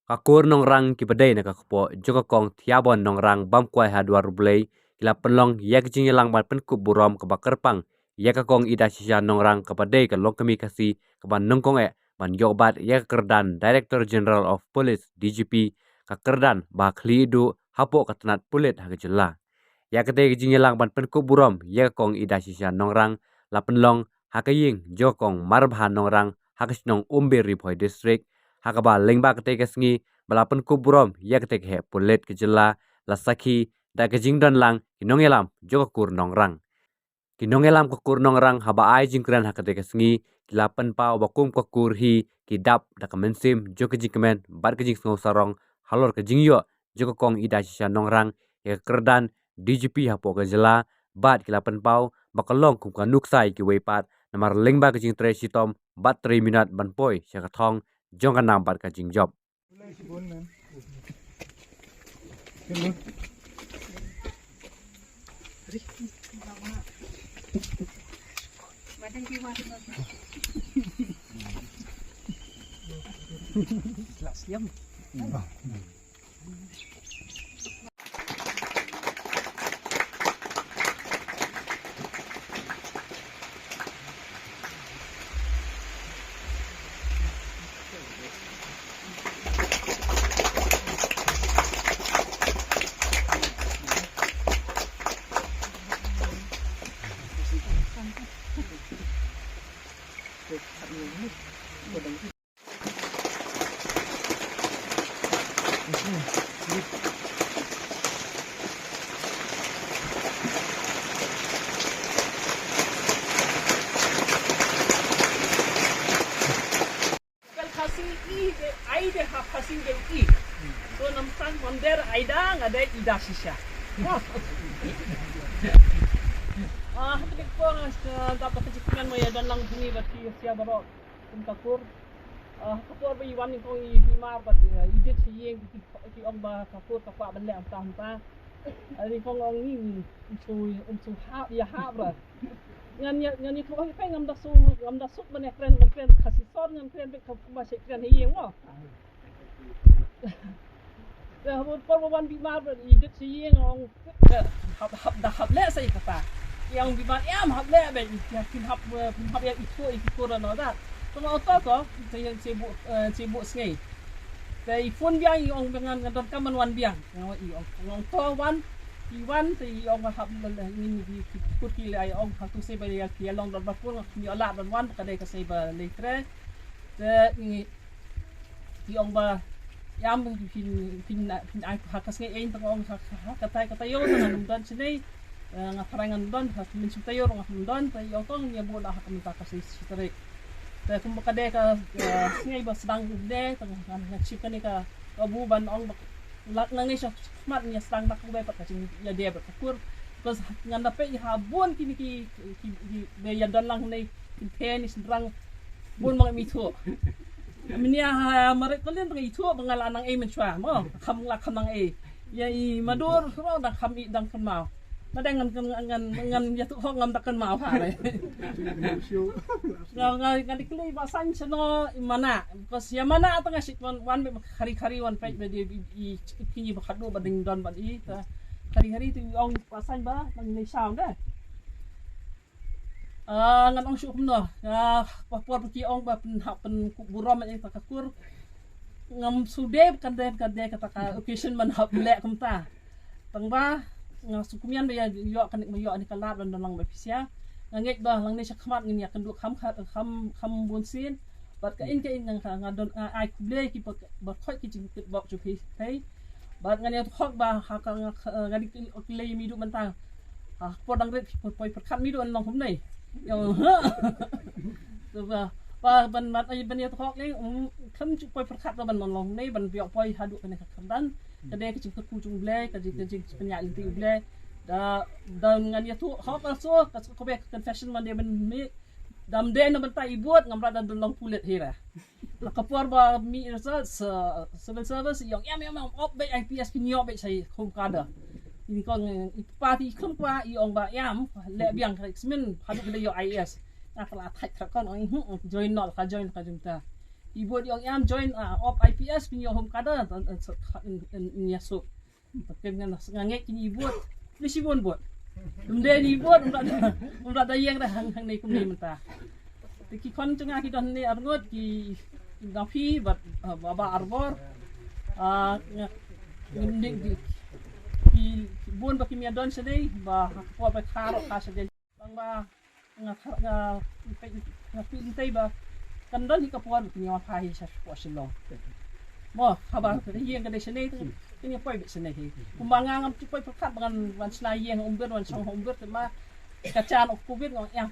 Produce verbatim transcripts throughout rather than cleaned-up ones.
Ka kur Nongrang kiba dei na ka kpoh jong ka Kong Thiabon Nongrang bam kwai ha Dwar U Blei ki la pynlong ïa ka jingïalang ban pynkup burom kaba kyrpang ïa ka Kong Idashisha Nongrang kaba dei ka longkmie Khasi kaba nyngkong eh ban ïoh bat ïa ka kyrdan Director General of Police, D G P, ka kyrdan ba khlieh duh hapoh ka tnat pulit ha ka jylla. Ïa katei ka jingïalang ban pynkup burom ïa ka Kong Idashisha Nongrang la pynlong ha ka ïing jong ka Kong Marbha Nongrang ha ka shnong Umber, Ri Bhoi District, ha kaba lyngba katei ka sngi ba la pynkup burom ïa katei ka heh pulit ka jylla, la sakhi da ka jingdon lang ki nongïalam jong ka kur Nongrang. Ki nongïalam ka kur Nongrang haba ai jingkren ha katei ka sngi ki la pynpaw ba kum ka kur hi ki dap da ka mynsiem jong ka jingkmen bad ka jingsngew sarong halor ka jingïoh jong ka Kong Idashisha Nongrang ïa ka kyrdan D G P hapoh ka jylla, bad ki la pynpaw ba ka long kum ka nuksa ïa kiwei pat namar lyngba ka jingtrei shitom bad trei minot ban poi sha ka thong jong ka nam bad ka jingjop. Kal Khasi i de, ai de ha Khasi de i. So nam sang mander ai da nga de Idashisha. Ah, hak dik por nga ska dap ka jikmen mo ya dan lang bini ba ki sia barok. Kum ka kur. Ah, ka por ba i wan ni kong i bimar ba i dit si yeng ki ong ba ka kur ka kwah ban leh amta amta. Ani kong ong ni, um su, um su hap, ïa hap ra. Ngan ïa, ngan ïa tu ong peng ngam da su, ngam da suk ban ïa kren, ban kren Khasi sor ngan kren bek ka ba sek kren hi ïeng mo. Te hap por ba wan bimar ba i dit si ïeng ong, eh, hap, hap da hap leh sa i kata. Ïa ong bimar ïa hap leh bek ïa kin hap, eh, kin hap ïa i tu i tu ra no da. Tama oto to, te ïa se bu, eh, se bu sngi. Te i phone biang i ong biang ngan, ngan donkam ban wan biang. Nga ong i ong, nga ong to wan, i wan te i ong ba hap leh ngin di kut ki leh i ong ha tu se ba ïa ki long dot ba phone ngi ola ban wan ka dei ka se ba leh tre. Te i, i ong ba ïam phin, phin, phin ai ha ka sngi ein te nga ong ha, ha, ha katai katai ïoh te ngan ym don sini. Eh, nga pharang ngan don ha min shu taïor nga ym don te ïoh tong ïa bu la ha ka mynta ka sngi shi tarik. Te kum ba ka dei ka, eh, sngi ba sdang u dei te ngan, ngan shim kane ka, ka bu ban ong ba lak nangne sha khmat ïa sdang bak u bai pat ka jing ïa dei bad ka kur. Because ngan da peit ha bun kine ki, ki, ki, ki dei ïa don lang ne ki phe ni shynrang bun ma ngi ithuh. Mynnia ha marit ko lin tang ithuh ba nga la nang ei mynshuwa mo kham la kham nang ei. Ïa i madur ro da kham i dang kynmaw. Ma dang ngan, ngan, ngan, ngan ïathuh hok ngam da kynmaw ha re. Nga, nga, nga dei kylli ba san shano i mana. Because ïa mana tang nga shit wan, wan be khari khari wan peit be dei i, i, i, i ba khadu ba ding don ba i ta. Khari khari tu ong ba san ba nang ni shaw de. Ah, ngan ong shuh kumno. Ah, pa por ki ong ba pyn hap pynkup burom ïa ka kur. Ngam su dei kan dei kan dei kata ka occasion ban hap leh kumta. Tang ba nga su kumne ba ïa ïoh kane ma ïoh ni ka lad ban don lang ba pisa. Nga ngeit ba lang ni sha khmat ngin ïa kynduh kham kham kham bun sien. Bad ka in ka in nga, nga don, nga ai khublei ki ba, ba khot ki jingkit bok ju phi phi. Bad ngan ïa thok ba ha ka nga, nga dik lei mi du mynta. Ha por dang rit poi pyrkhat mi du an long kumne. Ïa, ha. So ba, ba ban mat ai ban ïa thok lei, um, kham ju poi pyrkhat ba ban long kumne ban biok poi haduh kane ka kyrdan. Ka dei ka jingkyrkhu jong U Blei, ka jing, ka jingpynïaid lynti U Blei. Da, da ngan ïa thok hok also ka, ka be confession man dei ban mi. Dam dei na bynta i bud ngam rada dun long pulit hira. La ka por ba mi result sa civil service i ong ïam ïam ïam op bek I P S pynïoh bek sa i home kada. Ini kong i pati i khum kwa i ong ba ïam leh biang ka examen hadu ka dei ïoh I A S. Nga ka la thait ka kong ong hmm join nol ka join ka jumta. I bud ïong ïam join, ah, op I P S pynïoh home kada, tan, tan, suk, in, in, in ïa suk. Pakin ngan, ngan ngeit kin i bud. Ni shibun bud. Ym dei ni bud, ym da, ym da ïeng da hang, hangne kumne mynta. Te ki khon jong nga ki don ne arngut ki, ki Nafi bad, ah, Baba Arbor. Ah, nga, ngin ki, ki, ki bun ba ki mia don shadei, ba ha ka por ba kha ro kha shadei. Tang ba nga kha, nga, nga peit, nga peit ntei ba kan don hi ka por ba kin ïoh pha hi sha por Shillong. Mo, haba ka ïing ka dei shane te kin ïoh poi beit shane hi. Kumba nga ngam ju poi pyrkhat ba ngan wan shna ïing ha Umbir, wan shong ha Umbir te ma ka jan of covid nga ïa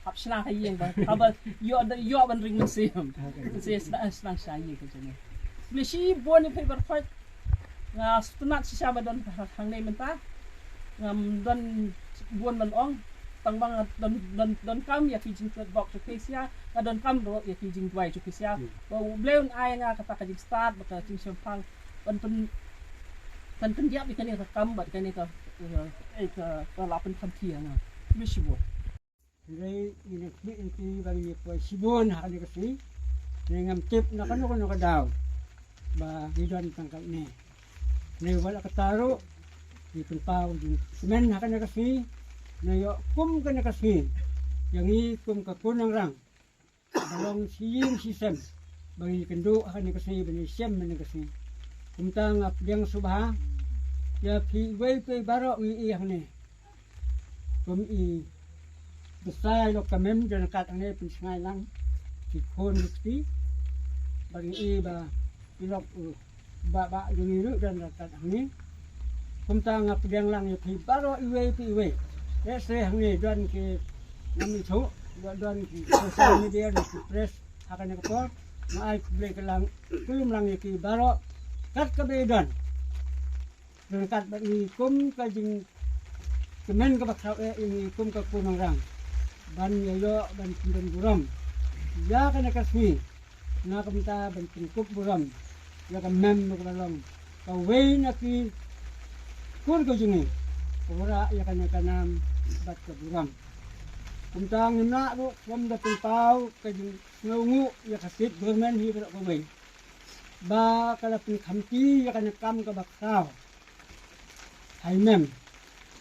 hap shna ha ïing ba haba ïoh da ïoh ban ring mynsiem. Mynsiem shna shna shna ïing ka jong ngi. Khublei shibun ïa phi baroh. Nga sngewtynnat shisha ba don ha, hangne mynta. Ngam don bun ban ong. Tang ba nga don, don, donkam ïa ki jingkyrpad bok jong phi shisha. Nga donkam ruh ïa ki jingduwai jong phi shisha. Hmm. Ba U Blei un ai nga kata ka jingstad, ba ka jingshemphang ban pyn, ban pyndiap ïa kane ka kam bad kane ka, eh, ka, ka la pynthame ïa nga. Khublei shibun. Hynrei ngi nang khmih ïa ki ba ngi poi shibun ha kane ka sngi. Ngi ngam tip na kano kano ka daw ba ngi don tang katne. Hynrei wat la katta ruh ngi pynpaw jingkmen ha kane ka sngi. Ngi ïoh kum kane ka sngi ïa ngi kum ka kur nongrang ba long shi ïing shi sem ba ngi kynduh ha kane ka sngi, ba ngi shem ha kane ka sngi. Kumta nga pdiang sngewbha ïa phi iwei pa iwei baroh ngi ïoh hangne. Kum i bsa i lok ka mem don kat hangne, pynsngew lang ki khun ki kti. Bad ngi i ba i lok u baba jong ngi ruh don kat hangne. Kumta nga pdiang lang ïa phi baroh iwei pa iwei. Lehse hangne don ki, ngam ithuh, don ki social media, don ki press ha kane ka por. Nga ai khublei ka lang, khublei lang ïa ki baroh kat kaba i don. Ryngkat bad ngi kum ka jingkmen kaba khraw eh ïa ngi kum ka kur nongrang ban ïa ïoh ban pyndon burom ïa kane ka sngi, na ka bynta ban pynkup burom ïa ka mem kaba long kawei na ki kur ka jong ngi, ka wanrah ïa kane ka nam bad ka burom. Kumta ngim lah ruh khlem da pynpaw ka jingsngewnguh ïa ka state government hi baroh kawei ba ka la pynkhamti ïa kane ka kam kaba khraw ha i mem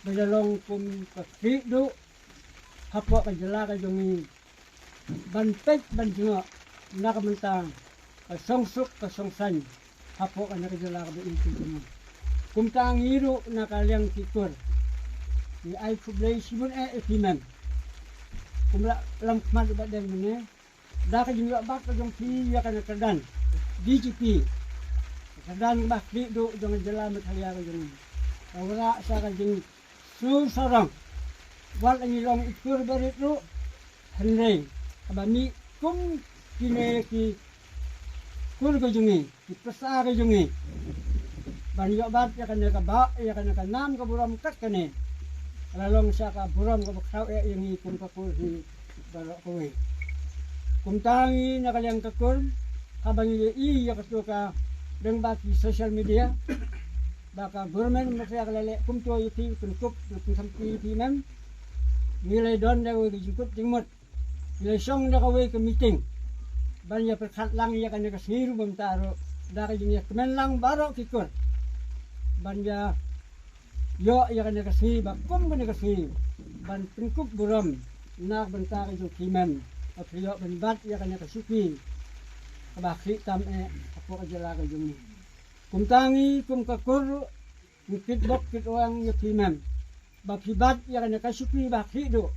ba la long kum ka khlieh duh hapoh ka jylla ka jong ngi ban peit ban jngoh na ka bynta ka shongsuk ka shongsaiñ hapoh kane ka jylla kaba ïeit ka jong ngi. Kumta ngi ruh na ka liang ki kur ngi ai khublei shibun eh ïa phi mem. Kumba lam khmat ba deng mynne da ka jingïoh bat ka jong phi ïa kane ka kyrdan D G P, ka kyrdan ba khlieh duh jong ka jylla Meghalaya ka jong ngi, ka wanrah sa ka jingsngew sarong. Wat la ngi long i kur barit ruh, hynrei haba mih kum kine ki kur ka jong ngi, ki pyrsa ka jong ngi ban ïoh bat ïa kane ka ba, ïa kane ka nam ka burom kat kane, ka la long sa ka burom kaba khraw eh ïa ngi kum ka kur hi baroh kawei. Kumta ngi na ka liang ka kur, haba ngi ïohi ïa kato ka dang ba ki social media ba ka government Meghalaya ka la leh kumto ïa phi, pynkup, pynthame ïa phi mem, ngi la don da kawei ka jingkut jingmut. Ngi la shong da kawei ka meeting ban ïa pyrkhat lang ïa kane ka sngi ruh, bad mynta ruh da ka jingïakmen lang baroh ki kur ban ïa ïoh ïa kane ka sngi, ba kum kane ka sngi ban pynkup burom na ka bynta ka jong phi mem, ba phi ïoh ban bat ïa kane ka shuki kaba khlieh tam eh hapoh ka jylla ka jong ngi. Kumta ngi kum ka kur ruh ngi kitbok kitwang ïa phi mem ba phi bat ïa kane ka shuki ba khlieh duh.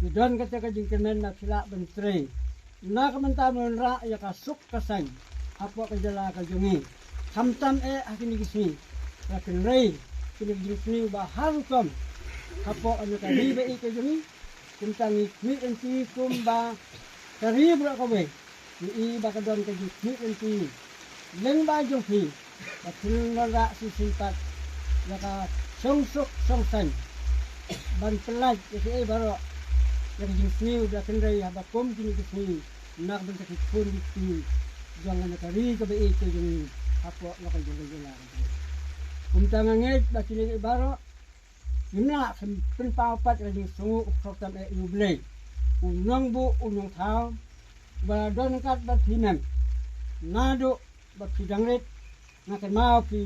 Ngi don kata ka jingkyrmen ba phi lah ban trei na ka bynta ban wanrah ïa ka suk ka saiñ hapoh ka jylla ka jong ngi. Khamtam eh ha kine ki sngi, la kynrei kine ki jingsniew ba har rukom hapoh kane ka ri ba ïeit ka jong ngi. Kumta ngi khmih lynti kumba ka ri baroh kawei, ngi i ba ka don ka jingkhmih lynti lyngba jong phi ba phin wanrah shisien pat ïa ka shongsuk shongsaiñ ban pyllait ïa kiei baroh, ïa ka jingsniew ba kynrei haba kum kine ki sngi na ka bynta ki khun ki kti jong kane ka ri kaba ïeit ka jong ngi hapoh la ka jong ka jylla ka jong ngi. Kumta nga ngeit ba kine kiei baroh ngim lah ban pynpaw pat ïa ka jingsngewnguh u khraw tam eh ïa U Blei, u nongbuh u nongthaw, ba la don ryngkat bad phi mem. Naduh ba phi dang rit, nga kynmaw phi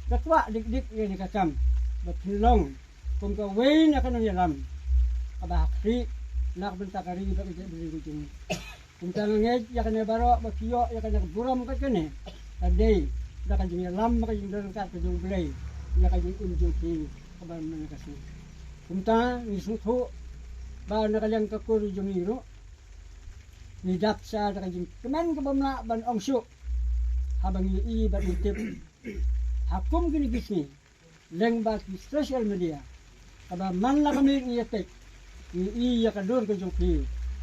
da kwah dik dik ïa kane ka kam ba phin long kum kawei na ki nongïalam kaba ha khlieh na ka bynta ka ri bad ka jaitbynriew ka jong ngi. Kumta nga ngeit ïa kane baroh ba phi ïoh ïa kane ka burom ka kane ka dei da ka jingïalam bad ka jingdon ryngkat ka jong U Blei ïa ka jingim jong phi kaba mynta ka sngi. Kumta ngi sngewthuh ba na ka liang ka kur jong ngi ruh ngi dap sha da ka jingkmen kaba mlak ban ong shuh haba ngi i bad ngi tip ha kum kine ki sngi lyngba ki social media kaba man la ka miet ngi ïa peit ngi i ïa ka dur ka jong phi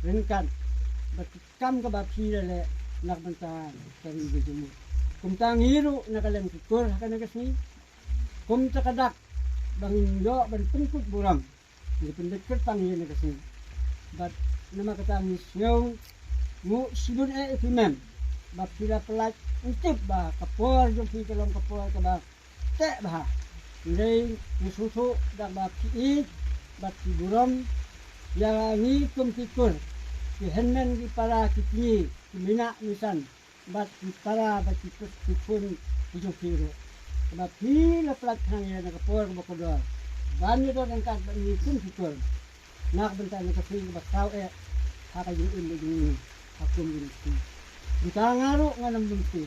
ryngkat bad ki kam kaba phi la leh na ka bynta ka ri ka jong ngi. Kumta ngi ruh na ka liang ki kur ha kane ka sngi kumta ka dak ba ngin ïoh ban pynkut burom ngi pynbeit kyrpang ïa kane ka sngi. Bad namar kata ngi sngewnguh shibun eh ïa phi mem ba phi la pyllait, ngi tip ba ka por jong phi ka long ka por kaba teh bha. Hynrei ngi sngewthuh da ba phi ïeit bad phi burom ïa ngi kum ki kur, ki hynmen ki para, ki kñi, ki mihnah misan bad ki para bad ki pus ki khun ki jong phi ruh. Kaba phi la pyllait khnang ïa kane ka por kaba kordor ban ïadon ryngkat bad ngi kum ki kur na ka bynta kane ka sngi kaba khraw eh ha ka jingim ka jong ngi ha kum jong ngi. Kumta nga ruh ngan ym lynti,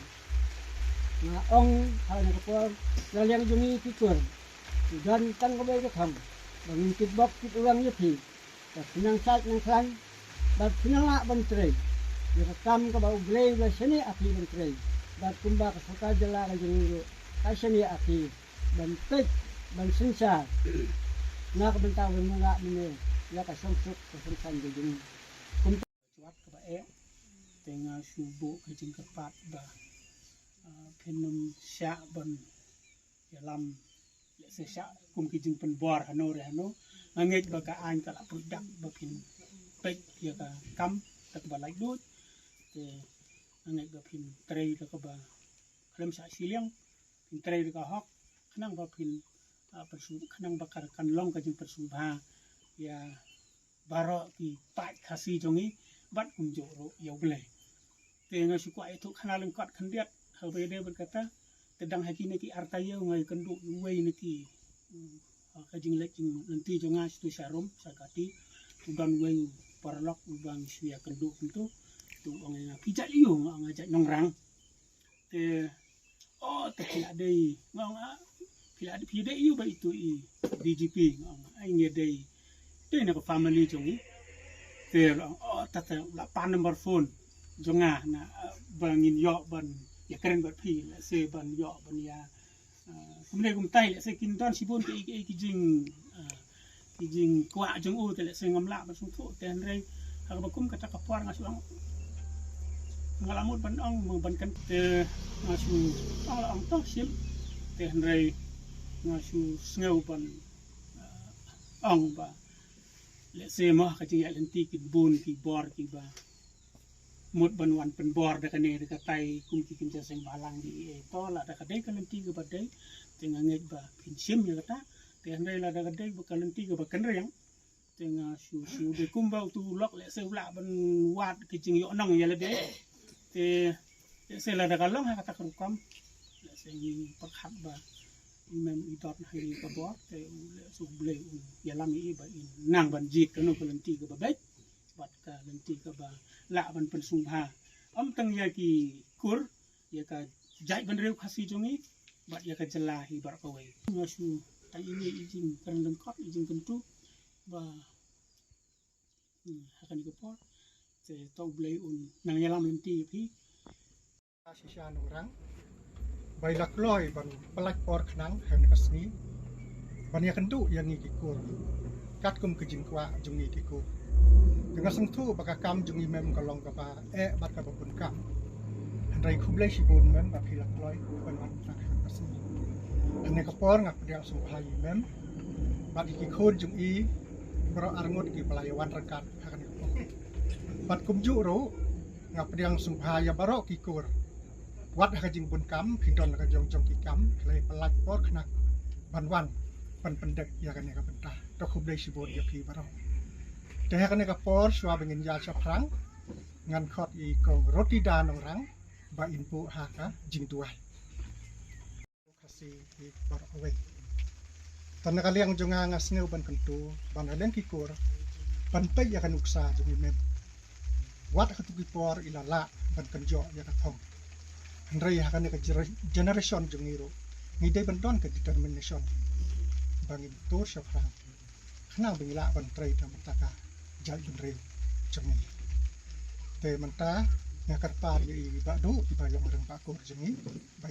nga ong ha kane ka por na liang jong ngi ki kur, ngi don tang kawei ka thong ba ngin kitbok kitrwiang ïa phi. Bad phin nang sait nang khlaiñ bad phin nang lah ban trei ïa ka kam kaba U Blei u la shaniah ïa phi ban trei. Bad kumba ka sorkar jylla ka jong ngi ruh ka shaniah ïa phi ban peit ban synshar na ka bynta ban wanrah mynne ïa ka shongsuk ka shongsaiñ ka jong ngi. Kumta wat kaba eh te nga shu buh ka jingkyrpad ba, ah, phin ym shah ban ïalam, lehse shah kum ki jingpynbor hano re hano. Nga ngeit ba ka aiñ ka la pyrshah ba phin peit ïa ka kam da kaba laitluid. Te nga ngeit ba phin trei da kaba khlem shah shiliang, phin trei da ka hok khnang ba phin, ah, pyrshang khnang ba ka kan long ka jingpyrshang bha ïa baroh ki paid Khasi jong ngi bad kumjuh ruh ïa U Blei. Te nga shu kwah ïathuh khana lyngkot khyndiat haba ïadei bad kata. Te dang ha kine ki ar taïew nga ïakynduh uwei na ki, mm, ka jingleit jinglynti jong nga shatu sharum sha Guwahati. U don uwei u paralok uba nga shu ïakynduh kumto. Te u ong ïa nga, phi jait aiu? Nga ong nga jait Nongrang. Te, oh, te phi la dei, nga ong, ah, phi la dei, phi dei aiu ba itu i D G P? Nga ong, ai ngi dei, dei na ka family jong i. Te la ong, oh, ta te la pan number phone jong nga na, ah, ba ngin ïoh ban ïakren bad phi, lehse ban ïoh ban ïa, ah, kumne kumtai, lehse kin don shibun ki, ki, ki jing, ah, ki jingkwah jong u, te lehse ngam lah ban sngewthuh. Te hynrei ha kaba kum kata ka por nga shu ong, nga la mut ban ong, ban kren, te nga shu ong la ong to shim. Te hynrei nga shu sngew ban, ah, ong ba lehse mo ha ka jingïaid lynti ki bun ki bor kiba mut ban wan pynbor da kane da katai kum ki kynja seng bhalang. Te lada ka dei ka lynti kaba dei, te nga ngeit ba phin shim ïa kata. Te hynrei lada ka dei ba ka lynti kaba kynriang, te nga shu shu dei kumba utu u lok, lehse u lah ban wad ki jingïohnong ïa lade. Te lehse lada ka long ha kata ka rukom, lehse ngi pyrkhat ba i mem i dot ha ri ka bor, te u lehse U Blei un ïalam ïa i ba in nang ban jied kano ka lynti kaba beit bad ka lynti kaba lah ban pynsngewbha, ym tang ïa ki kur, ïa ka jaitbynriew Khasi jong ngi bad ïa ka jylla hi baroh kawei. Nga shu tang ine i jingkren lyngkot, i jingkyntu ba, hmm, ha kane ka por te to U Blei un nang ïalam lynti ïa phi. Shisha Nongrang ba i la kloi ban pyllait por khnang ha kane ka sngi ban ïakynduh ïa ngi ki kur katkum ka jingkwah jong ngi ki kur. Te nga sngewthuh ba ka kam jong i mem ka long kaba eh bad kaba bun kam. Hynrei khublei shibun mem ba phi la kloi ban wan ha kane ka sngi. Ha kane ka por nga pdiang sngewbha ïa i mem bad ïa ki khun jong i baroh arngut kiba la ïa wan ryngkat ha kane ka por. Bad kumjuh ruh nga pdiang sngewbha ïa baroh ki kur. Wat ha ka jingbun kam phi don la ka jong jong ki kam, phi la ïa pyllait por khnang ban wan ban pyndep ïa kane ka bynta. To khublei shibun ïa phi baroh. Te ha kane ka por shuwa ba ngin ïa shaphrang, ngan khot ïa i Kong Rotida Nongrang Ba in buh ha ka jingduwai. Khasi ki baroh kawei. Tang na ka liang jong nga nga sngew ban kyntu ban ha liang ki kur ban peit ïa ka nuksa jong i mem. Wat ha katu ki por i la lah ban kynjoh ïa ka thong. Hynrei ha kane ka jera-, generation jong ngi ruh ngi dei ban don ka determination ba ngin tur shaphrang khnang ba ngi lah ban trei da mynta ka jaitbynriew jong ngi. Te mynta nga kyrpad ïa i Bah Duh, i Bah Long Reng Bah Kur jong ngi, ba